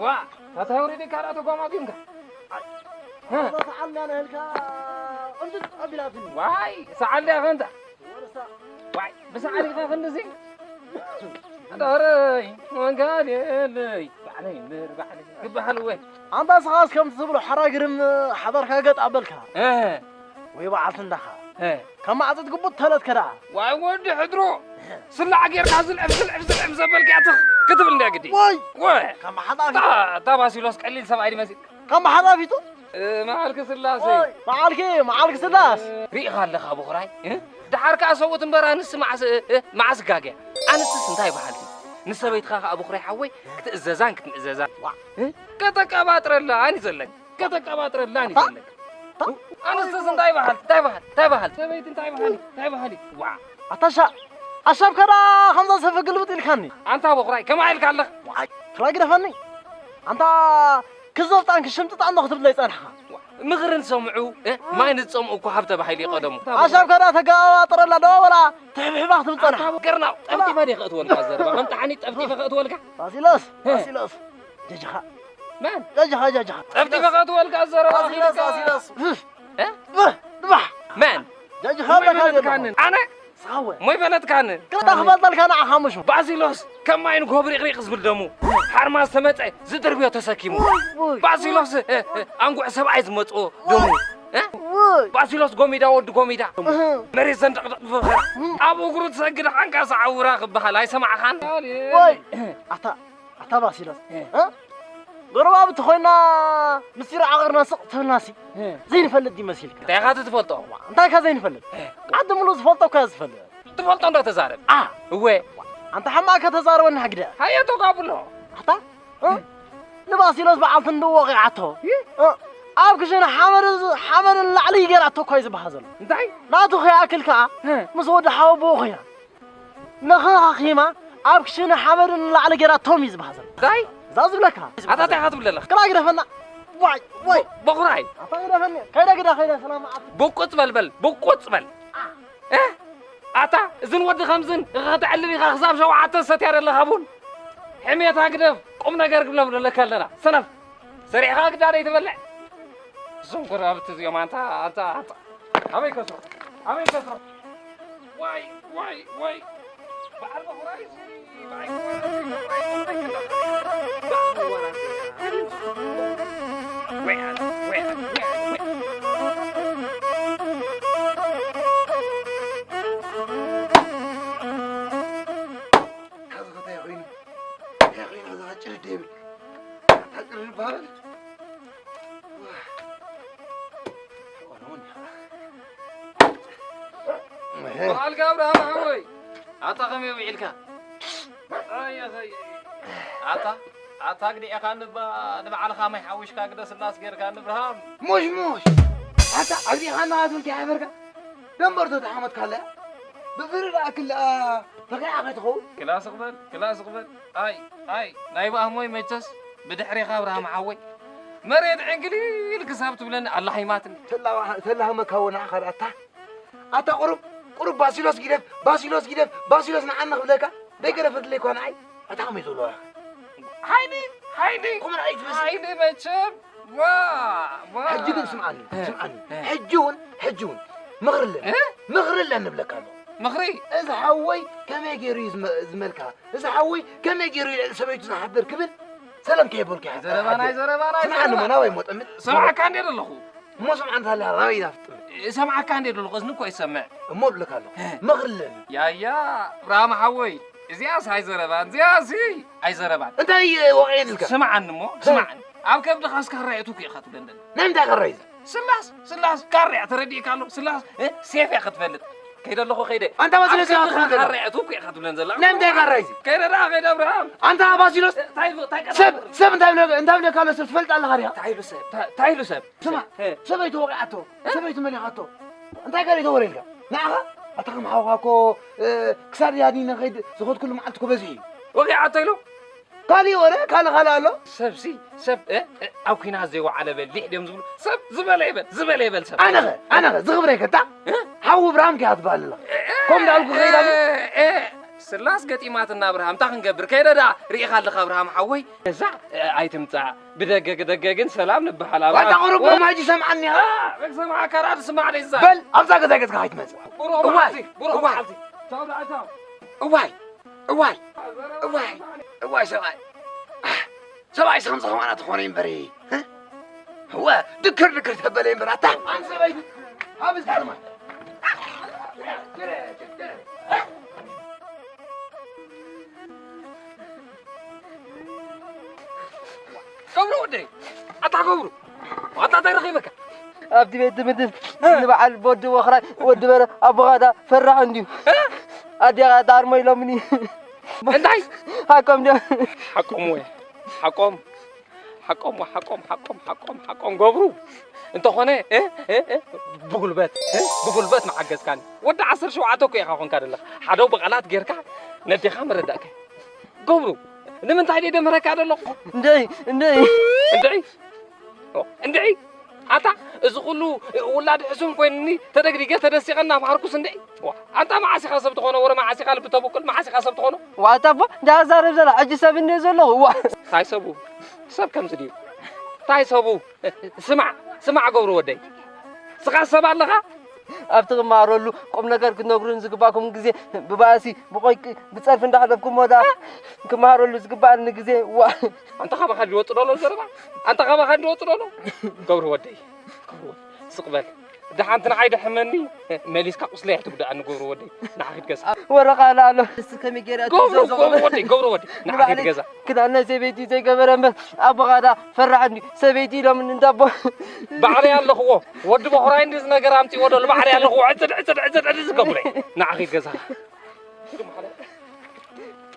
ዋ፣ ታታ ውሪድ ካራ ተጓማጊምካ። እ? ሰዓልና ነህልካ፣ እንድት ኣቢላትኒ። ዋይ፣ ሰዓል ዲያ ኸንታ? ወለሳ። ዋይ፣ ብሰዓል ኢኻ ክንድዚ? ኣዳረይ፣ ወንጋል የለይ። ባዕለይ እምበር፣ ባዕለይ። ክበሃል ወይ? ኣንታ ስኻስ ከምቲ ትብሎ ሓራ ግርም ሓዳርካ ገጥ ኣበልካ። እ። ወይ በዓልቲ እንዳኻ። እ። ከም ማዕጺት ግቡት ተለትከ ደኣ። ዋይ ወዲ ሕድሮ፣ ስላዕ ጌርካ ዝልዕም፣ ዝልዕም፣ ዝልዕም ዘበልካ ትኽ ክትብል እንድያ ግዲ። ወይ! ወይ! ከም ሓጣፊ። እታ፣ እታ ባሲሎስ ቀሊል ሰብኣይ ድመሲል። ከም ሓጣፊቱ? እ፣ መዓልኪ ስላሴ። ወይ! መዓልኪ፣ መዓልኪ ስላስ። ሪኢኻ ኣለኻ ብኹራይ? እ? ደሓር ከኣ ሰብኡት እምበር ኣንስቲ መዓስ፣ እ፣ እ፣ መዓስ ጋግያ? ኣንስትስ እንታይ በሃልቲ? ንሰበይትኻ ከኣ ብኹራይ ሓወይ ክትእዘዛን ክትምእዘዛን። ዋ! እ? ከተቀባጥረላን እዩ ዘለካ። ከተቀባጥረላን እዩ ዘለካ። ኣንስትስ እንታይ በሃል? እንታይ በሃል? እንታይ በሃል? ሰበይቲ እንታይ በሃል? እንታይ በሃል? ዋ! ኣታ ሻ-፣ ኣሻብ ከዳ ከምዛ ሰፈ ግልብጥ ኢልካኒ። ኣንታ በኹራይ፣ ከማይ ኢልካ ኣለኻ? ዋይ፣ ክላ ግደፈኒ። ኣንታ ክዘብጣን ክሽምጥጣን ዶ ክትብለይ ጸንሕኻ? ምኽሪ ንሰምዑ፣ እ? ማይ ንዝጸምኡ እኮ ሃብ ተባሂሉ እዩ ቀደሙ። ኣሻብ ከዳ ተገባባጥረላ ዶ ወላ ትሕብሕባ ክትብል ጸንሓ? ገርናው፣ ጠብጢበ ድየ ከእትወልካ ዘረባ? ከም ጠሓኒ ጠብጢበ ከእትወልካ? ባሲሎስ፣ እ። ባሲሎስ። ጀጅኻ። መን? ጀጅኻ፣ ጀጅኻ። ጠብጢበ ከእትወልካ ዘረባ ባሲሎስ፣ ኺልካ። ባሲሎስ። እ? ብህ፣ ብባሕ። መን? ጀጅኻ ሞይ በካ በለትካኒ። ጀጅኻ። ኣነ? ስኻወ። ሞይ በለትካኒ። ክልተ ክበልጠልካ ንዓኻ ምሹ። ባሲሎስ፣ ከማይን ጎብሪቕሪቕ ዝብል ደሙ። ሓርማዝ ተመጸ፣ ዝድርብዮ ተሰኪሙ። ውይ፣ ውይ። ባሲሎስ፣ እ፣ እ፣ ኣንጉዕ ሰብኣይ ዝመጽኦ ደሙ። እ? ውይ። ባሲሎስ ጎሚዳ፣ ወዲ ጎሚዳ። እህ። መሬት ዘንደቕደቕ ብፈኸራ። እህ። ኣብ እግሩ ትሰግድ ሓንካሳ ዓውራ ክበሃል ኣይሰማዕኻን? ወይ፣ ኣታ ኣታ ባሲሎስ፣ እ። እ? ጎረባብቲ ኮይና ምስጢር ዓቐርና ስቕ ትብልናሲ፣ እ። ዘይንፈልጥ ድዩ መሲልካ? እንታይ ኢኻ ትፈልጦ? ዋ፣ እንታይ ኢኻ ዘይንፈልጥ? እ። ዓዲ ምሉእ ዝፈልጦ እኮ እያ ዝፈልጥ። ትፈልጦ እንዶ ተዛረብ። ኣ። እወ። ኣንታ ሓማቕ ከተዛረበና ሕግደ። ሃየ ተጋብሎ። ኣታ? እ? ንባሲሎስ በዓልቲ እንዶ ወቒዓቶ። እ? እ፣ ኣብ ክሽነ ሓመድ፣ ሓመድ ንላዕሊ ገይራቶ እኮ እዩ ዝበሃል ዘሎ። እንታይ? ናቱ ከይኣክል ከኣ እ። ምስ ወዲ ሓወቦኡ ኮይና። ነኸኺማ ኣብ ክሽነ ሓመድ ንላዕሊ ገይራቶም እዩ ዝበሃል ዘሎ። እንታይ? እዛ ዝብለካ። ኣታ እንታይ ኢኻ ትብል ዘለኻ? ክላ ግደፈና። ዋይ፣ ዋይ። በኹራይ። ኣታ ግደፈኒ። ከይደ ግዳ፣ ከይደ ሰላም መዓት። ብቁጽ በል በል፣ ብቁጽ በል። እ? ኣታ፣ እዝን ወዲ ከምዝን፣ እኸ ተዕልብ ኢኻ ክሳብ ሸውዓተ ሰትያ ዘለኻ ቡን። ሕሜታ ግደፍ፣ ቁም ነገር ግብሎም ንብለካ ኣለና። ሰነፍ። ሰሪሕኻ ግዳ ደይ ትበልዕ። እዞም ጎረባብቲ እዚኦም ኣንታ፣ ኣንታ፣ ኣንታ። ኣበይ ከስሮ? ኣበይ ከስሮ? ዋይ፣ ዋይ፣ ዋይ። በዓል በኹራይ፣ በዓል በኹራይ፣ በዓል በኹራይ። ካዚ ኸ እንታይ ኮይኑ? እንታይ ኮይኑ? እዚ ኸ ጭርድ ይብል? ኣታ ጭርድ ይበሃል? በዓልካ ኣብርሃም ሓወይ፣ ኣታ ከመይ ውዒልካ? ኣየ፣ ኣየ። ኣታ፣ ኣታ ግዲዕካ ንባ፣ ንባዕልኻ ማይ ሓዊሽካ ግደ ስላስ ጌርካ ንብርሃም። ሙሽ፣ ሙሽ። ኣታ ኣግዲዕካ ንባ ትብል እንታይ ሓበርካ? ደንበርቶ ተሓመትካለ። ብፍሪ ደኣ ክልኣ ተኺዓ ከይትኸውን። ክላስ ክበል፣ ክላስ ክበል። ኣይ፣ ኣይ፣ ናይ ብኣሞይ መቸስ ብድሕሬኻ ኣብርሃም ሓወይ። መሬት ዕንግሊል ክሳብ ትብለኒ ኣላሂማትኒ። ተላዋ-፣ ተላህመካ ወ ንዓኻ ደኣ ኣታ። ኣታ ቁሩብ፣ ቁሩብ ባሲሎስ ጊደፍ፣ ባሲሎስ ጊደፍ፣ ባሲሎስ ንዓኒ ክብለካ። ደይገደፈትለይ እኳ ንዓይ። ኣታ ከመይ ትብሎ ኢኻ? ሓይሊ፣ ሓይሊ፣ ከምኡ ንዓይ ትመስል። ሓይሊ መቸም። ዋ፣ ዋ። ሕጂ ግን ስምዓኒ፣ እ፣ ስምዓኒ። እ። ሕጂ እውን፣ ሕጂ እውን ምኽሪ ኣለኒ። እ? ምኽሪ ኣለኒ እብለካ ኣለኹ። ምኽሪ? እዚ ሓወይ ከመይ ገይሩ እዩ ዝመ-፣ ዝመልካ? እዚ ሓወይ ከመይ ገይሩ እዩ ልዕሊ ሰበይቱ ዝሓብር ክብል ሰላም ከየበልኩ እየ። ዘረባ ናይ ዘረባ ናይ ስምዓኒ ዘረባ። እሞ ናባይ እሞ ጠምት። ሰማዕካ እንዴ ዘለኹ? እሞ ስምዓኒ ታዲያ ናበይ ኢና ፍጥምት? ሰማዕካ እንዴ ዘለኹ? እዝኒ እኮ ይሰምዕ። እሞ እብለካ ኣለኹ። እ። ምኽሪ ኣለኒ። ያያ፣ ብርሃም ሓወይ፣ እዚኣስ ኣይዘረባን፣ እዚኣሲ ኣይዘረባን። እንታይ ወቒዕልካ? ስምዓኒ እሞ፣ እ። ስምዓኒ። ኣብ ከብድኻስ ካራ የእትውኩ ኢኻ ትብለኒ ዘለኻ። ናይ ምንታይ ካራ እዩ? ስላስ፣ ስላስ፣ ካራ እያ፣ ተረዲእካ ኣሎ? ስላስ፣ እ፣ ሴፍ እያ ክትፈልጥ። ከይደ ኣለኹ፣ ከይደ። ኣንታ ባሲሎስ ኣብ ኢኻ ከብድኻ ትፈልጥ። ካራ የእትውኩ ኢኻ ትብለኒ ዘለኻ። ናይ ምንታይ ካራ እዩ? ከይደ ደኣ፣ ከይደ ኣብርሃም። ኣንታ ባሲሎስ፣ እንታይ፣ እንታይ ቀዳም ሰብ፣ ሰብ እንታይ ብለ-፣ እንታይ ብለካ ኣሎ? ሰብ ትፈልጥ ኣለኻ ዲኻ? እንታይ ኢሉ ሰብ? እንታይ፣ እንታይ ኢሉ ሰብ? ስማ፣ እ። ሰበይቱ ወቒዓቶ፣ እ? ሰበይቱ መሊኻቶ። እንታይ ገለ ተወረ ኢልካ? ንዓኻ? ኣታ ከም ሓውኻ እኮ፣ እ፣ ክሳድ ያዲነ ከይድ ዝኸድኩሉ መዓልቲ እኮ በዚሑ እዩ። ወቒዓቶ ኢሉ? ካሊእ ወረ፣ ካልእ፣ ካልእ ኣሎ? ሰብሲ፣ ሰብ፣ እ፣ እ፣ ኣብ ኲናት ዘይወዓለ በሊሕ ድዮም ዝብሉ? ሰብ ዝበለ ይበል፣ ዝበለ ይበል ሰብ። ኣነኸ፣ ኣነኸ፣ ዝኽብረይ ከታ? እ? ሓው እብርሃም ከያ ትበሃል ኣለኻ። እ፣ እ፣ ከምኡ እንዳልኩ ኸይዳ እ፣ እ፣ ስላስ ገጢማትና ኣብርሃም፣ እንታይ ክንገብር? ከይደ ደኣ ርኢኻ ኣለኻ ኣብርሃም ሓወይ። ገዛ፣ እ፣ ኣይትምጻእ። ብደገ፣ ደገ ግን ሰላም ንበሃል። ኣባ-፣ ዋታ ቁሩብ ወ-፣ ሎም ሕጂ ሰምዓኒ ኢኻ። እ፣ ሰማዕካ ደኣ ትስማዕ ደይዛ። በል፣ ኣብዛ ገዛ ገጽካ ከይትመጽእ። ብሩኽ እዋይ፣ መዓልቲ፣ ብሩኽ እዋይ። መዓልቲ። ቻው ደኣ ቻው። እዋይ፣ እዋይ፣ እዋይ፣ እዋይ ሰብኣይ። ኣህ፣ ሰብኣይ ስኸም ዝኾና ትኾነ እምበሪ። እ? እወ፣ ድክር ድክር ተበለ እምበር ኣታ። ኣን ሰበይቲ፣ ሃብዝ ካልማ። ገብሩ ወደይ፣ ኣታ ገብሩ፣ ኣታ እንታይ ረኺበካ? ኣብቲ ቤት ትምህርቲ ንበዓል ወዲ ወኽራይ ወዲ በረ ኣቦኻ ዳ ፈራሕ እንድዩ። እ? ኣዴኻ ዳርሞ ኢሎምኒ። እንታይ? ሓቆም ድዮም? ሓቆም ወይ? ሓቆም? ሓቆም፣ ሓቆም፣ ሓቆም፣ ሓቆም፣ ሓቆም ገብሩ። እንተኾነ፣ እ፣ እ፣ እ፣ ብጉልበት፣ እ፣ ብጉልበት ምሓገዝካኒ። ወዲ ዓሰርተ ሸውዓተ እኮ ኢኻ ኮንካ ዘለኻ። ሓደው ብቓላት ጌርካ ነዴኻ መረዳእካ። ገብሩ፣ ንምንታይ ደይ ደምረካ ዘለኹ? እንድዒ፣ እንድዒ። እንድዒ? ኦ፣ እንድዒ? ኣታ፣ እዚ ኩሉ ውላድ ሕሱም ኮይኑኒ፣ ተደግዲገ፣ ተደሲቐ እናምሃርኩስ እንድዒ? ዋ፣ ኣንታ መዓስ ኢኻ ሰብ ትኾኖ? ወረ መዓስ ኢኻ ልቢ ተብቁል? መዓስ ኢኻ ሰብ ትኾኖ? ዋ፣ ኣታ እቦ፣ እንዳዛረብ ዘላ፣ ሕጂ ሰብ እንድየ ዘለኹ፣ ዋ። ታይ ሰቡ? ሰብ ከምዚ ድዩ? ታይ ሰቡ? ስማዕ፣ ስማዕ ገብሩ ወደይ። ስኻ ሰብ ኣለኻ? ኣብቲ ክመሃረሉ ቁም ነገር ክትነግሩን ዝግባኩም ግዜ ብባእሲ፣ ብቆይቂ፣ ብጸርፊ እንዳሕለፍኩሞ ደኣ ክመሃረሉ ዝግባኣኒ ግዜ፣ ዋ። ኣንታ ካባኻ ድወጽእ ደሎ ዘረባ? ኣንታ ካባኻ ድወጽእ ደሎ? ገብሩ ወደይ፣ ገብሩ ወደይ፣ ስቕ በል። ደሓንቲ ንዓይ ደሕመኒ፣ መሊስካ ቁስለይ ኣይትጉድኣኒ ገብሩ ወደይ። ንዓ ኺድ ገዛ። ወረቓ ኣሎ ኣሎ። እሱ ከመይ ገይረ ገብሩ፣ ትዘብዘቦ? ገብሩ ወደይ፣ ገብሩ ወደይ፣ ንዓ ኺድ ንባዕለይ ገዛ። ክዳን ናይ ሰበይቲ ዘይገበረ እምበር፣ ኣቦኻ ደኣ ፈራሕ እንድዩ። ሰበይቲ ኢሎምኒ እንዳቦ። ባዕለይ ኣለኽዎ። ወዲ በኹራይ እንድዩ ዝነገር ኣምጺእዎ ደሎ። ባዕለይ ኣለኽዎ። ዕጽድ፣ ዕጽድ፣ ዕጽድ፣ ዕጽድ ዝገብረ። ንዓ ኺድ ገዛ።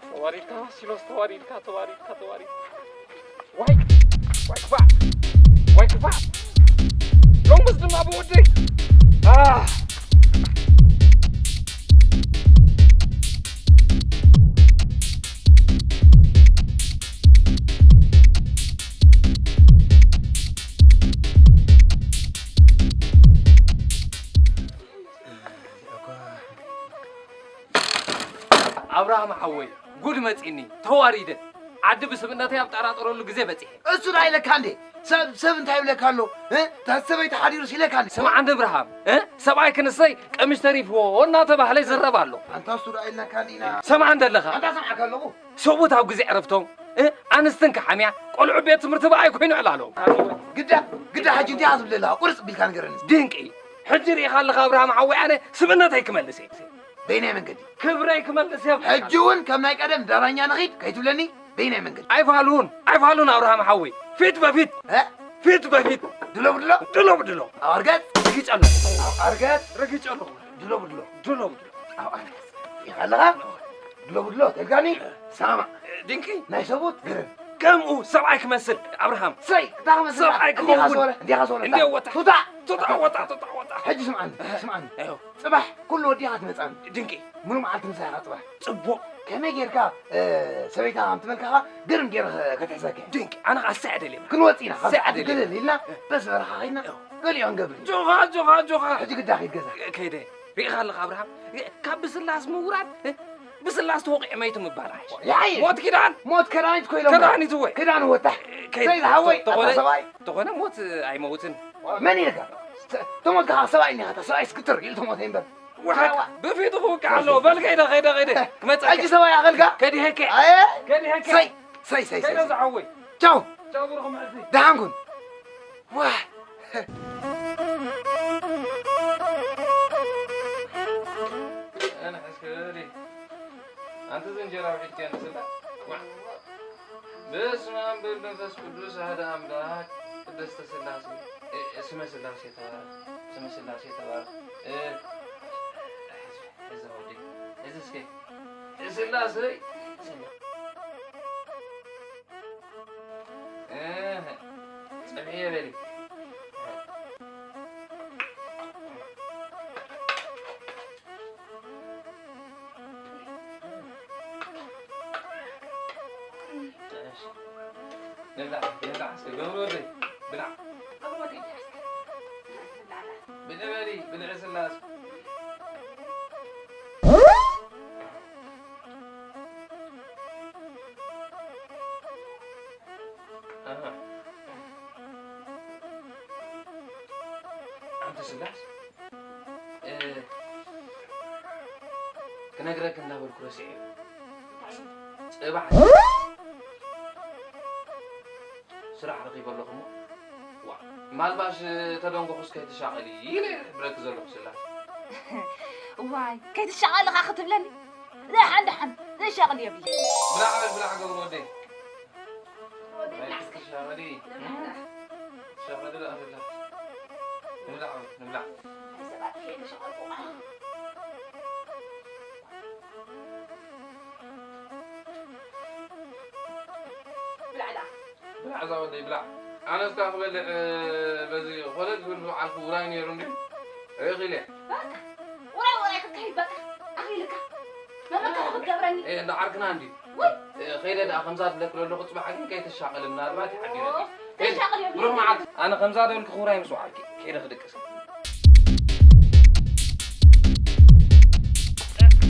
ተዋሪድካ፣ ሲኖስ፣ ተዋሪድካ፣ ተዋሪድካ፣ ተዋሪድካ። ዋይ፣ ዋይ ክፋእ፣ ዋይ ክፋእ። ሎምስ ድማ ብወደይ። ኣህ። ኣብርሃም ሓወይ፣ ጉድ መጺኒ፣ ተዋሪደ። ዓዲ ብስብእነተይ ኣብ ጠራጠረሉ ግዜ በጺሐ። እሱ ደኣ ኢለካ እንዴ? ሰብ፣ ሰብ እንታይ ይብለካ ኣሎ? እ? እታ ሰበይቲ ሓዲሩስ ኢለካ እንዴ? ስማዕ እንደ ኣብርሃም፣ እ? ሰብኣይ ክንሰይ ቀሚሽ ተሪፍዎ እናተባህለ ይዝረብ ኣሎ። ኣንታ እሱ ደኣ ኢልናካ እንዲና። ሰማዕ እንደ ኣለኻ። ኣንታ ሰማዕካ ኣለኹ። ሰብኡት ኣብ ግዜ ዕረፍቶም፣ እ? ኣንስትን ክሓምያ፣ ቆልዑ ቤት ትምህርቲ ብኣይ ኮይኑ ዕላሎም። ግዳ፣ ግዳ ሕጂ እንታይ ኢኻ ትብል ዘለኻ? ቁርጽ ቢልካ ንገረኒ። ድንቂ። ሕጂ ርኢኻ ኣለኻ ኣብርሃም ሓወይ፣ ኣነ ስብእነተይ ክመልስ እየ። በየናይ መንገዲ? ክብረይ ክመልስ እየ። ሕጂ እውን ከም ናይ ቀደም ዳራኛ ንኺድ ከይትብለኒ፣ በየናይ መንገዲ? ኣይፋሉን፣ ኣይፋሉን ኣብርሃም ሓወይ። ፊት በፊት። እ? ፊት በፊት። ድሎ ብድሎ? ድሎ ብድሎ። ኣብ ኣርገጽ? ርጊጸ ኣለኹ። ኣብ ኣርገጽ? ርጊጸ ኣለኹ። ድሎ ብድሎ? ድሎ ብድሎ። ኣብ ኣርገጽ። ኢኻ ኣለኻ? ድሎ ብድሎ ተልካኒ? ሳማ። ድንቂ። ናይ ሰብኡት ግርም። ከምኡ ሰብኣይ ክመስል ኣብርሃም። ሰይ፣ ክታ ክመስል ሰብኣይ እንዲኻ ክኸውን። ዝወለ፣ እንዲኻ ዝወለ። እንዲያ ወጣ። ቱታ። ቱታ ወጣ፣ ቱታ ወጣ። ሕጂ ስምዓኒ፣ ስምዓኒ። ኣዮ። ጽባሕ ኩሉ ወዲኻ ትመጻኒ። ድንቂ። ሙሉ መዓልቲ ምሳኻ ጽባሕ። ጽቡቕ። ከመይ ጌርካ፣ እ፣ ሰበይታ ከም ትመልካኻ ግርም ጌረ ከ-፣ ከትሕዘካ። ድንቂ። ኣነ ኸኣ ሳዕ ደልየ። ክንወጽእ ኢና። ካብ ሳዕ ሳዕ ደልየ። ገለል ኢልና፣ እ። በስ በረኻ ኸይድና፣ እ። ገሊኦ ክንገብር ኢና። ጆኻ፣ ጆኻ፣ ጆኻ። ሕጂ ግዳ ኸይድ ገዛ። ከይደ። ርኢኻ ኣለኻ ኣብርሃም? ካብ ብስላስ ምውራድ፣ እ? ብስላስ ተወቒዑ መይቱ ምባል ኣይሽ። ያይ! ሞት ኪዳን! ሞት ከዳኒት ኮይሎም። ከዳኒት ወይ? ክዳን ወጣ። ከይደ። ሰይድ ሓወይ፣ ተኾነ፣ ኣታ ሰብኣይ። ተኾነ ሞት ኣይመውትን። መን ኢልካ? ተ-፣ ተሞትካ ኸዓ ሰብኣይ እኒኻ፣ እታ ሰብኣይ ስክትር ኢሉ ተሞተ እምበር። ውሓት፣ ብፊቱ ክውቃዕ ኣለዎ። በል ከይደ፣ ከይደ፣ ከይደ። ክመጸካ። ሕጂ ሰብኣይ ኣኸልካ? ከዲሄከ። ኣየ? ከዲሄከ። ሰይ፣ ሰይ፣ ሰይ፣ ሰይ፣ ከይደ ሰይ። ዝሓወይ። ቻው። ቻው ብሩኽ መዓልቲ። ደሓን ኩን። ዋይ። ኣነ ሕስከ በሊ። ኣንቲ ዝንጀራ ውሒድ ከንስላ። ዋ። በስመ ኣብ ወወልድ ወመንፈስ ቅዱስ ኣሐደ ኣምላክ ቅድስተ ሥላሴ፣ እ፣ ስመ ሥላሴ ተባረክ። ስመ ሥላሴ ተባረክ። እ፣ እዚ ወዲ፣ እዚ እስከ፣ እ፣ ሥላሴ፣ ሥላ-፣ እህ፣ ጽብሕየ በሊ። እሺ። ንብላዕ፣ ንብላዕ፣ እስኪ ገብሩ ወደይ፣ ብላዕ። ብልዒ በሊ፣ ብልዒ ስላስ። ኣንተ ስላስ፣ እ፣ ክነግረክ እንዳበልኩ ረሲዐ። ጽባሕ ስራሕ ረኺበ ኣለኹ እሞ፣ ዋ፣ ማልባሽ ተደንጎኹስ ከይትሻቐሊ ኢለ ዝሕብረኪ ዘለኹ ስላስ። እዋይ፣ ከይትሻቐሊ ኸኣ ክትብለኒ? ደሓን፣ ደሓን፣ ዘሻቕል የብለይ። ብላዕ በል፣ ብላዕ ገብሩ ወደይ። ወደይ ብላዕ እስከ። ሻቐሊ። ንብላዕ። ሻቐሊ ደኣ ንብላዕ። ንብላዕ በል፣ ንብላዕ። ኣይ ሰባት፣ ከይንሻቐልኩ። ብላዕ ደኣ። ብላዕ እዛ ወደይ፣ ብላዕ። ኣነስ ከኣ ክበልዕ፣ በዚ ኮለል ክብል ዝወዓልኩ ውራይ ነይሩ እንድዩ። ርኢኺ ኢለ። በቃ፣ ውራይ፣ ውራይ ክትከይድ በቃ፣ ኣኺልካ። መመከሪ ክትገብረኒ። ኤ፣ እንዳ ዓርክና እንድዩ። ወይ። ኤ፣ ከይደ ደኣ ከምዛ ዝብለኪ ዘለኹ፣ ጽባሕ ግን ከይትሻቐሊ፣ ምናልባት ይሓዲረኪ። ኦ፣ ከይደ። ተሻቐል የብለይ። ብሩኽ መዓልቲ። ኣነ ከምዛ ዝበልኩ ውራይ ምስ ወዓልኪ፣ ከይደ ክድቅስ።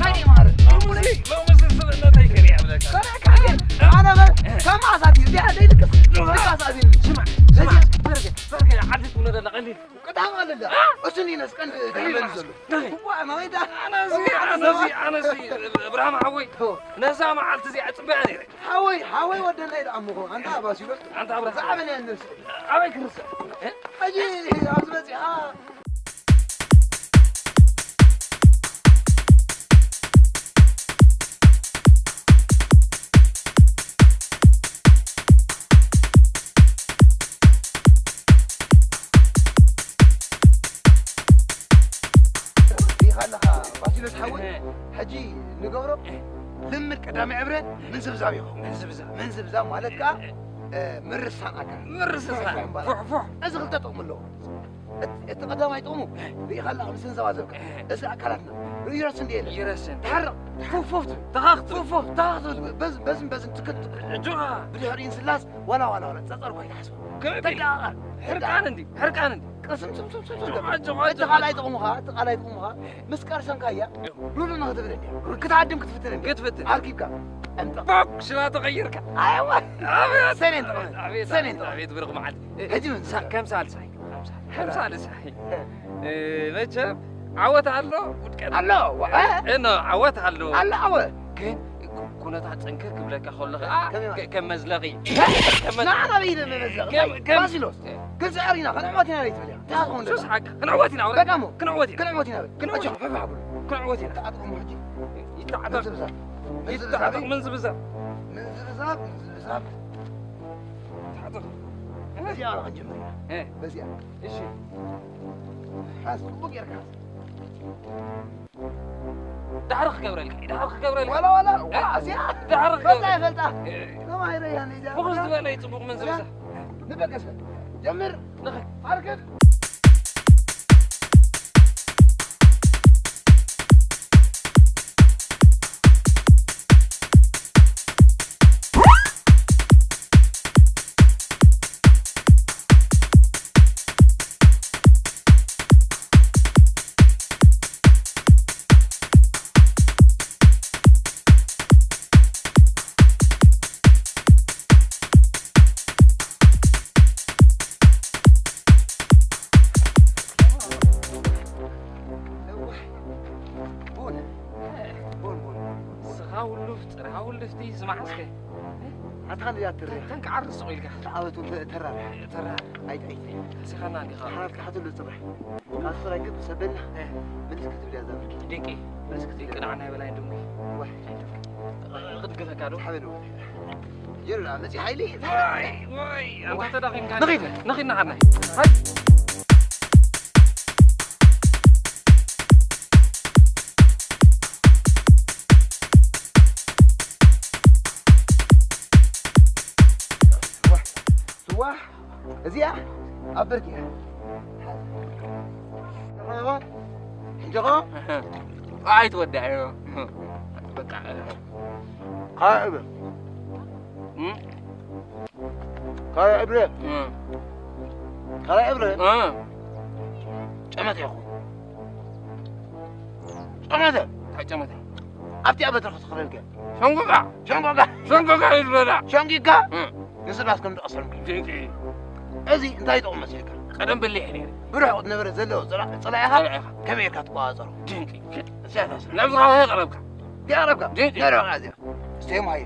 ናይ ማር። ሎምሲ፣ ሎምሲ ስብእነተይ ከርእያ ብለካ። ከርእያ፣ ከርእያ። ኣነ በ-፣ ከም ዓሳ ድዩ? እዚኣ ዘይድቅስ። ድቃስ ኣዚኒ። ስማዕ፣ ስማዕ፣ በርገ፣ በርገ፣ ዓዲ ትውለደላ ቀሊል። ቅጣም ኣለላ። እ? እሱ ኒነስ ቀን ቀሊል ተመልስ ማዕስ። ዘሎ። ደይ። ዋ፣ ማይዳ። ኣነዚ፣ ኣነዚ፣ ኣነዚ፣ እብርሃም ሓወይ፣ ሆ። ነዛ መዓልቲ እዚኣ ጽበያ ነይረ። ሓወይ፣ ሓወይ ወደና ኢለ ኣምኾ። ኣንታ ኣባሲሎ። ኣንታ እብርሃም። ዝዓበነ ነብሲ። ኣበይ ክርስ-? እ? ሕጂ ኣብዚ በጺሓ ዲኻ ኣለኻ ባሲሎስ ሓወይ? እህ። ሕጂ ንገብሮ እህ። ልምድ ቀዳማይ ዕብረ ምንዝብዛብ ይኸውን። ምንዝብዛብ። ምንዝብዛብ ማለት ከኣ፣ እህ። እ፣ ምርሳን ኣካል። ምርስሳን። ፉሕፉሕ ምባል። ፉሕፉሕ። እዚ ክልተ ጥቕሚ ኣለዎ። እት-፣ እቲ ቀዳማይ ጥቕሙ፣ ሪኢኻ ኣለኻ፣ ምስ እንዘባዘብካ፣ እዚ ኣካላትና ይረስን ድየ ኢለ። ይረስን። ተሓርቕ፣ ፉፍ፣ ፉፍ ትብል። ተኻኽ ትብል። ፉፍ፣ ፉፍ፣ ተኻኽ ትብል። በዝ-፣ በዝን በዝን ትክል፣ ትክል። እጆኻ። ብድሕሪኡ ስላስ፣ ዋላ፣ ዋላ፣ ዋላ፣ ጸጸር እኳ ኣይትሓስቦ። ከመይ ቢል? ተደቓቐር። ሕርቃን እንዲ፣ ሕርቃን እንዲ። ቅስም፣ ስም፣ ስም፣ ስም፣ ስም። ጆኻ፣ ጆኻ፣ እቲ ጆኻ። ካልኣይ ጥቕሙ ኸኣ፣ እቲ ካልኣይ ጥቕሙ ኸኣ፣ ምስ ቀርሰንካያ፣ ሩሉ ንኽትብል እንድያ። ክትዓድም ክትፍትን እንድያ። ክትፍትን። ኣርኪብካ፣ ጠምጠም። ቦክ፣ ሽላ ተቐይርካ። ኣይዋ። ኣቤት። ሰኔን ጥቕሚ። ኣቤት፣ ሰኔን ኣቤት፣ ጥቕሚ። ኣቤት፣ ብሩኽ መዓልቲ። ሕጂ ምን ሳ-፣ ከም ሳልሳይ፣ ከም ሳልሳይ፣ ከም ሳልሳይ። እ፣ መቸም ዓወት ኣሎ፣ ውድቀት ኣሎ፣ ዋ፣ እ፣ እ፣ ኖ፣ ዓወት ኣሎ። ኣሎ፣ ዓወት። ግን ኩ-፣ ኩነታት ጽንክር ክብለካ ከሎ ኸኣ ከመይ ማለት? ከ-፣ ከም መዝለቒ። ከም መዝ-፣ ንዓና በይነ መመዝለቒ። ከም፣ ከም ባሲሎስ፣ እ። ክንስዕር ኢና፣ ክንዕወት ኢና ለይትብል እያ። እንታይ ትኸውን ሱስ ዘለኻ? ሓቂ፣ ክንዕወት ኢና፣ ወረ። በቃ እሞ። ክንዕወት ኢና። ክንዕወት ኢና። ክንዕወት። ኣጆኻ፣ ፈፋሕ ብሎ። ክንዕወት ኢና። ይተዓጠቑ እሞ ሕጂ። ይተዓጠቕ። ምንዝብዛብ። ይተዓጠቕ፣ ምንዝብዛብ። ምንዝብዛብ፣ ምንዝብዛብ። ተሓተኹ። በዚኣ ኸዓ ክንጅምር ኢና። እ። በዚኣ። እሺ። ሓዝ፣ ጽቡቕ ጌርካ ሓዝ። ዳሕሪ ክገብረልካ፣ ዳሕሪ ክገብረልካ። ዋላ፣ ዋላ፣ እ? ዋ፣ እዚኣ ዳሕሪ ፈልጣ፣ ክገብረልካ። ፈልጣ። እ። ተማሂረ እያ፣ ነዚኣ ፍኹስ ዝበለ እዩ፣ ጽቡቕ ምንዝብዛብ። ንበገስ በል። ጀምር። ንኸ- ኣርክብ። ቡን። ቡን፣ ቡን፣ ቡን። ንስኻ ውሉፍ፣ ጽርሃ ውልፍቲ፣ ስማዕ እስከ። ኣታ ኸንድያ ትርያ። ተን ክዓርስ ስቕ ኢልካ። ተዓወት ውልፈ ተራር። ተራር። ኣይት፣ ኣይት። ተሲኻና እንዲኻ። ሓናት ክሓትሉ ጽባሕ። ካብ ጽራይ ግን ሰበልና። እ። ምልስ ክትብል እያ ዛብርኪ። ድንቂ። ምልስ ክትብል ድንቂ እያ። ንዓና የበላይ ድንቂ። ዋይ። ክድግፈካ ዶ? ሓበሉ። ጀርና መጺ ሓይሊ። ዋይ፣ ዋይ፣ ኣንታ ተዳኺምካ። ንኺድ። ንኺድ ንዓና። ሃይ። ዋይ። ስዋ እዚኣ ኣብ ብርኪ እያ። ሕጂ ኸ ኣይትወድዕዮ። በቃ። ካልኣይ ዕብረ። እም? ካልኣይ ዕብረ። እም። ካልኣይ ዕብረ። እም። ጨመተ ይኹን። ጨመተ። እንታይ ጨመተ? ኣብቲ ኣብ በትሪ ክትኽረልከ። ሸንጎጋ። ሸንጎጋ። ሸንጎጋ እዩ ዝበላ። ሸንጊጋ። እም። ንስላስ ከም ዝቐሰልኩ። ድንቂ። እዚ እንታይ ይጠቕም መሲልካ? ቀደም በሊሕ ነይሩ። ብርሑቕ ዝነበረ ዘሎ ጽላ-፣ ጽላኢኻ ጸላኢኻ። ከመይ ጌርካ ትቆጻጸሮ? ድንቂ። እዚኣ እታ ስራሕ። ናብ ዝረኸበ ቀረብካ። ዲኣ ቀረብካ? ድንቂ። ነረኻ እዚኣ። እስተዮም ሃየ።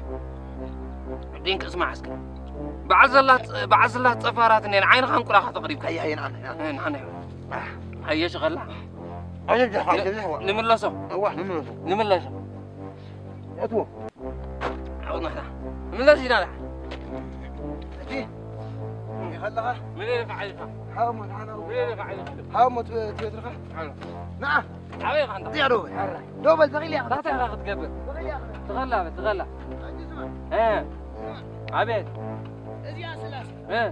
ድንቂ ስማዕ እስከ። በዓል ዘላት፣ በዓል ዘላት ጸፋራት እኔን ዓይንኻን ቁራኻ ተቕሪብካ። ሃየ፣ ሃየ፣ ንዓና፣ ንዓና። እ፣ ንዓና። ሃየ ሸኸላ። ኣየ፣ ደሓን፣ ን-፣ ደሓን። ንምለሶ። እዋ፣ ንምለሶ። ንምለሶ። እትዎ። ዓወት ናህራ። ምለስ ኢና ደሓን። ሕጂ፣ ይኸለኻ? ምን ኢልካ ዓሊኻ? ሃሞ፣ ንዓና። ምን ኢልካ ዓሊኻ? ሃሞ፣ ት-፣ ትቤትርኻ? ዓሎ። ንዓ። ኣበይ ኢኻ ኣንታ? እዚኣ ደው በል። ሕራይ። ደው በል፣ ተኺል ኢኻ። እንታይ ኢኻ ክትገብር? ተኺል ኢኻ። ትኸላ በል፣ ትኸላ። ሕጂ ስማ። እ። ስማ። ኣቤት። እዚኣ ስላሴ። እ።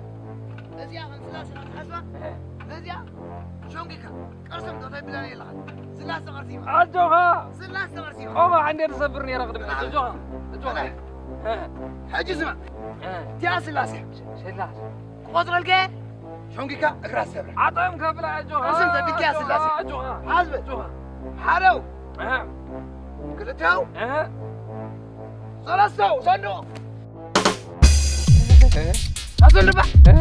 እዚኣ ከም ስላሴ ኢኻ ትሓስባ? እ። ነዚኣ ሾንኪካ ቅርስም ዶ ተብላኒ ኣለኻ? ስላሴ ቅርሲ ኢኻ። ኣጆኻ። ስላሴ ቅርሲ ኢኻ። ቆባ እንዴ ትሰብር ነይረ ቅድሚ ሕጂ። ኣጆኻ። ኣጆኻ። እ። ሕጂ ስማ። እ። እዚኣ ስላሴ። ስ-፣ ስላሴ። ክቆጽረልከ ሾንኪካ እግራ ሰብራ። ዓጠም ከብላ ኣጆኻ። ቅርስም ተብልኪያ ኣጆኻ፣ ስላሴ። ኣጆኻ። ሓዝበ። ኣጆኻ። ሓረው። እ። ክልተው። እ። ሰለስተው። ሰንዱቕ። እ? ኣዞልባ። እ?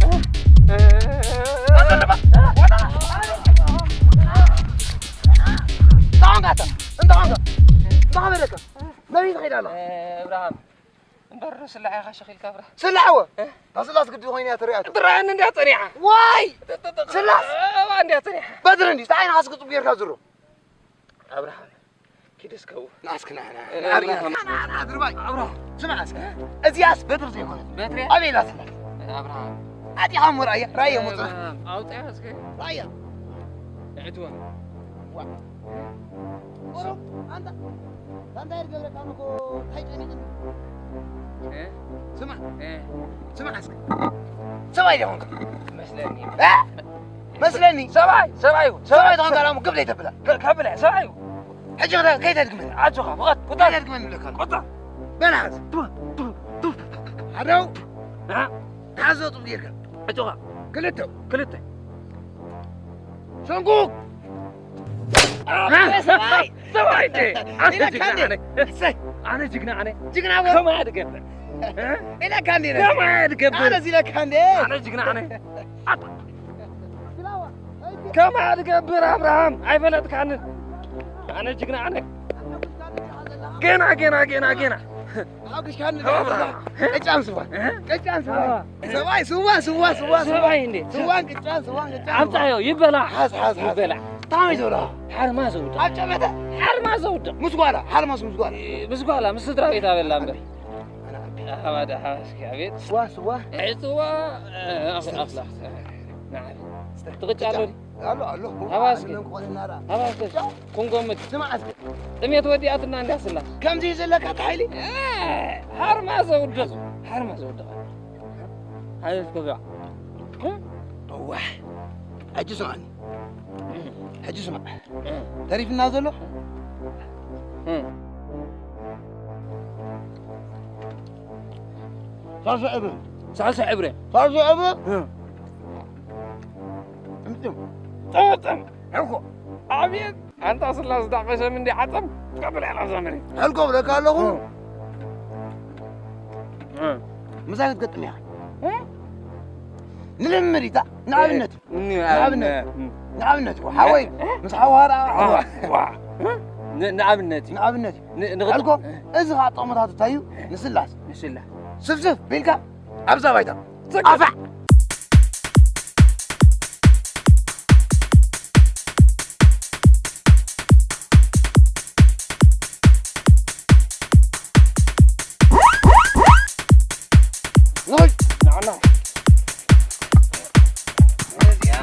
እ? እ? ኣዞልባ። እንታይ ኾንካ ኣታ? እንታይ ኾንካ? እንታይ ኾንካ? መን እዩ ዝኸይድ ኣሎ? እ፣ እብርሃም። እምበር ስላሕ ኢኻ ሸኺልካ እብርሃም። ስላሕ እወ። እ? እታ ስላስ ግዲ ኮይና እያ ትሪኣ። ትረኣየኒ እንድያ ጸኒሓ። ዋይ! ጥ-፣ ጥ-፣ ጥ-፣ ስላስ? እዋ እንድያ ጸኒሓ። በትሪ እንድዩ። እንታይ ኢኻ ስግጥ ጌርካ ዝሮ? ኣብርሃም፣ ኪድ እስከ እው። ንዓ እስኪ ንዓ፣ ንዓ፣ እ፣ ንዓ፣ ኣብርሃም። ንዓ፣ ንዓ፣ ንዓ፣ ድርባይ። ኣብርሃም። ስምዓ እስኪ። እዚኣስ በትሪ ዘይኮነት። በትሪ? ኣበይ ኢላ ስላስ? ኣብርሃም። ኣጢኻ እሞ ራእየ፣ ራእየ እሞ ጽናሕ። ኣብርሃም፣ ኣውጽኣ እስከ። ራእየ። እዕትዋ። ዋ። ቁሩብ ኣንታ፣ ኣንታ ይርገብረካ እኮ እንታይ ጨኒቕኒ? እ? ስማ፣ እ? ስማ እስኪ። ሰብኣይ ዲኹም? መስለኒ። እ? መስለኒ። ሰብኣይ፣ ሰብኣይ እዩ። ሰብኣይ ተኾንካ ደሞ ግብ ዘይተብላ። ከ-፣ ከብለ፣ ሰብኣይ እዩ። ሕጂ ከደ-፣ ከይተድግመኒ። ኣጆኻ፣ ፍቐድ፣ ቁጠር። ከይተድግመኒ ብለካ። ቁጠር። በል ሓዝ። ቱ፣ ቱ፣ ቱ። ሓደው። እ? ሓዞ ጥብ ጌርካ። ኣጆኻ። ክልተ። ክልተ። ሸንኩ! ኣቤት ሰብኣይ! ሰብኣይ እንዴ! ኣነ ኢለካ ጅግና እንዴ? ኣነ። እሰይ! ኣነ ጅግና ኣነ። ጅግና በል። ከማይ ድገብር። እ? ኢለካ እንዴ? ከማይ ድገብር። ኣነ ኢለካ እንዴ? ኣነ ጅግና ኣነ። ኣታ። ከማይ ድገብር ኣብርሃም፣ ኣይፈለጥካንን። ኣነ ጅግና ኣነ። ገና፣ ገና፣ ገና፣ ገና። ኣብ ክሽካን ኣዎ፣ ብራ። ቅጫን ስዋ። እ? ቅጫን ስዋ። ኣዎ። ሰብኣይ ስዋ፣ ስዋ፣ ስዋ፣ ስዋ። ሰብኣይ እንዴ? ስዋን ቅጫን፣ ስዋን ቅጫን ስዋ። ኣምጻዮ፣ ይበላዕ። ሓዝ፣ ሓዝ፣ ሓዝ። ይበላዕ። ታመይ ዘውዳ። ሓርማዝ ዘውዳ። ኣብ ጨመተ። ሓርማዝ ዘውዳ። ምስ ጓላ፣ ሓርማዝ ምስ ጓላ። እ፣ ምስ ጓላ፣ ምስ ስድራ ቤት ኣበላ እምበር። ኣነ ዓቢ። ኣባ ደሓ እስኪ፣ ኣቤት። ስዋ፣ ስዋ። እ፣ ጽዋ፣ እ፣ ኣፍ-፣ ኣፍላ። ንዓ። ትቕጫ ኣሎ ድዩ? ኣሎ፣ ኣሎ። ሃባ እስኪ። ኣነ ክኾነና ደኣ። ሃባ እስኪ። ጫው። ክንጎምት። ስማዕ እስኪ። ጥሜት ወዲኣትና እንድያ ስላ። ከምዚ እዩ ዘለካ እቲ ሓይሊ? እ፣ ሓርማዝ ዘውድቕ። ሓርማዝ ዘውድቕ። ሓይሊ ትገብያ። እ? እዋሕ። ሕጂ ስማዕኒ። ሕጂ ስማዕ። እ። ተሪፍና ዘሎ? እ። ሳልሳ ዕብሪ። ሳልሳ ዕብሪ። ሳልሳ ዕብሪ። እ። ጥምጥም። ጥምጥም። ሕልኮ። ኣቤት! ኣንታ ስላስ ዳቐሸም እንዲ ዓጸም ቀብል ያላ ዘመሪ። ሕልኮ ብለካ ኣለኹ። እ። እ። ምሳይ ክትገጥም ኢኻ። እ? ንልምድ ኢታ፣ ንኣብነት እዩ። እ፣ ንኣብነት። ንኣብነት እዩ። ሓወይ፣ እ? ምስ ሓዋራ ዋ፣ ዋ። እ? ን-፣ ንኣብነት እዩ። ንኣብነት እዩ። ን-፣ ንኽጥ-፣ ኣልኮ፣ እ። እዚ ኸዓ ጥቕምታቱ እንታይ እዩ? ንስላስ። ንስላስ። ስፍስፍ ቢልካ ኣብዛ ባይታ። ጽግዕ። ኣፋዕ። ንኸድ። ንዓና። ነዚኣ።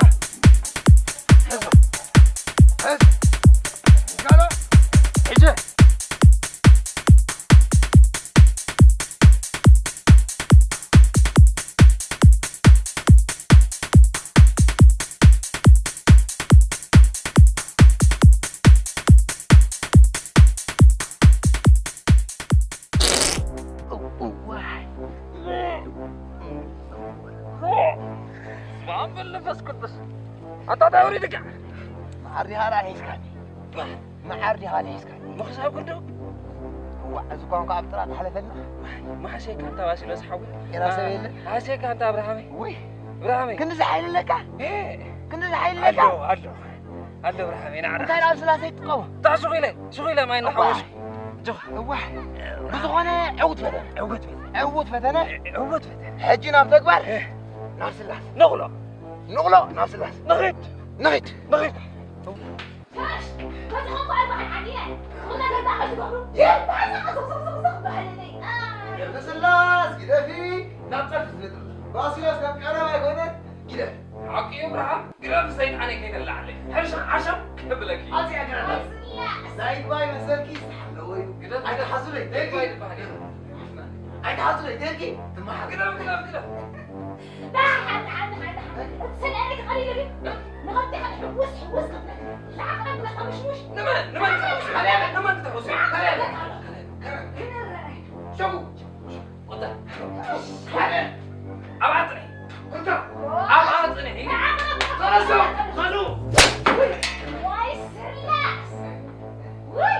ሕዞ። ሕዝ። ንጋሎ። ሕጂ። እዋይ። በኣብ መንፈስ ቅዱስ። ኣታ እንታይ ወሪድካ? መዓር ዲኻ ደኣ ሒዝካኒ? መዓር ዲኻ ደኣ ሒዝካኒ? ምኽሳብ ክንዱ? ዋዕ፣ እዚ ኳንኳ ኣብ ጥራ ተሓለፈልና። ማሕሸካ እንታ ባሲሎስ ሓወይ። ኤራ ሰብ የለ። ማሕሸካ እንታ ኣብርሃመይ። ውይ፣ ኣብርሃመይ። ክንዲ ዝሓይል ኣለካ? ኤ። ክንዲ ዝሓይል ኣለካ? ኣሎ፣ ኣሎ። ኣሎ ኣብርሃመይ፣ ንዓና። እንታይ ደኣ ስላሴ ትጥቀሙ? እታ ሱቕ ኢለ፣ ሱቕ ኢለ ማይ እዋ። እናሓወስኩ። ጆ። እዋ። ብዝኾነ ዕውት ፈተነ። ዕውት ፈተነ። ዕውት ፈተነ። ዕውት ፈተነ። ሕጂ ናብ ተግባር። ኤ። ናብ ስላሴ። ንቕሎ። ንቕሎ ናብ ስላሴ። ንኺድ። ንኺድ። ንኺድ። ስላስ ግደፊ፣ ናብ ጸድፊ ትነጥሪ። ባሲሎስ ከም ቀረባ ኣይኮነ፣ ግደፊ። ሓቂ እዩ ብርሃን፣ ግደፊ ሰይጣን ከይተላዓለ። ሕርሻ ዓሻ ክብለኪ። ኣዚኣ ግደፊ። ናይ ባይ መሰልኪ ዝተሓለወ እዩ። ግደፊ። ኣይትሓዙለይ፣ ደቂ። ኣይትሓዙለይ፣ ደቂ። ትመሓር። ግደፊ፣ ግደፊ፣ ግደፊ። ደሓን፣ ደሓን፣ ደሓን፣ ደሓን። እቲ ሰልኣለይ ቀሊሉ ድዩ? ንኸብቲ ሕውስ፣ ሕውስ ክብለኒ። ንዓኻ ክብለካ ምሽሙሽ። ንመን? ንመን ክተሕውስ? ንመን ክተሕውስ? ክንረኣይ። ሸጉ። ቁጠ። ሓደ። ኣብኣ ጽንሒ። ክልተ። ኣብኣ ጽንሒ። ንዓኻ ክብለካ ተነሱ። ኸዱ። ወይ ስላስ። ወይ።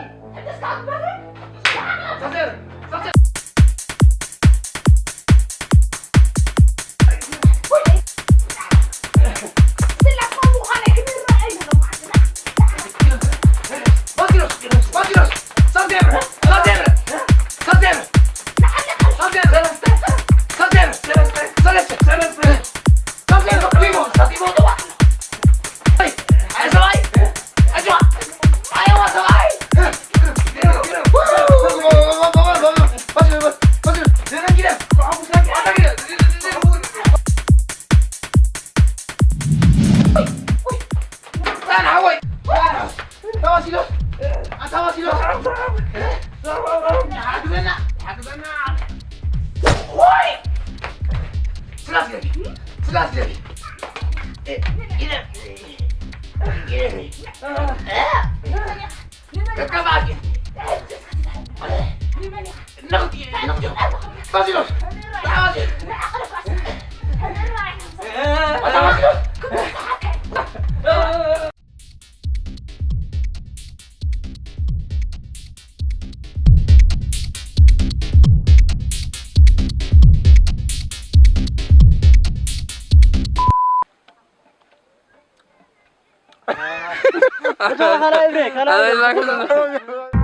ካልኣይ ብሬክ፣ ካልኣይ ብሬክ።